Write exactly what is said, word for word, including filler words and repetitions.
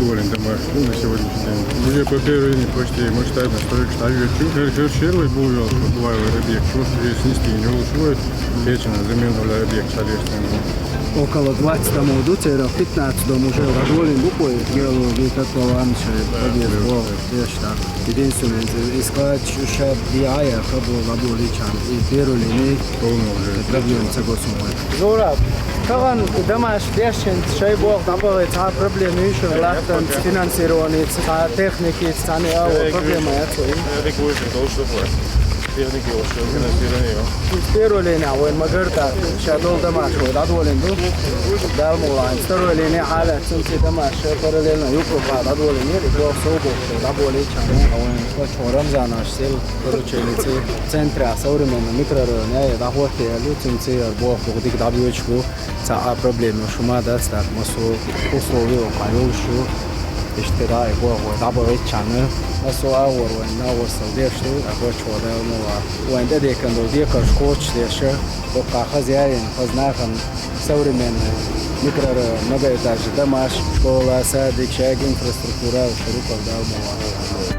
Доволен домашний, ну, на сегодняшний день. Уже по первой линии почти масштабно строишь, так же. Хер, хер, сервой был, вел, что бывало, объект, что здесь снести не улучшилось. Вечером замену объект, соответственно. Около двадцать домов, до тех пятнадцать дом уже доволен буквой, делал, как вам подъезд, вот, я считаю. Единственное, из складчика шаб, я, я, хабу, лабу, личан, и первой линии, Полный уже. Проблем с госумой. Зураб, каван, дамаш, дешин, шайбох, там было, та проблема, еще, лахтан, финансирование, та техники, та не, а, вот, проблема, я, то, и. Техники, уж, уж, уж. Техники, уж, финансирование. Первой линии, а, вон, магарта, ща дол дамаш, вот, доволен, ну. Дал мулан. Второй линии, аля, цунци дамаш, параллельно, юкрупа, доволен, и, и, бо, собо, доволен, чам, а, вон, вот, Рамзан, аш, сел, Короче, лицей центра современный микрорайон, я, я, да, вот, я, люцинцы, арбох, дик, да, бьёчку, ца, а, проблема, шума, да, так, масу условия, окаюлшу, иште, да, и бо, да, бо, чаны, масу, а, вор, вен, на, вор, сал, дешты, а, бо, чё, да, ну, а, вен, да, декан, да, декан, шкоч, деша, о, ка, хозяин, хознахан, современный микрорайон, многоэтажный, домаш, школа, садик, шаг, инфраструктура, шурупов, да, ну, а.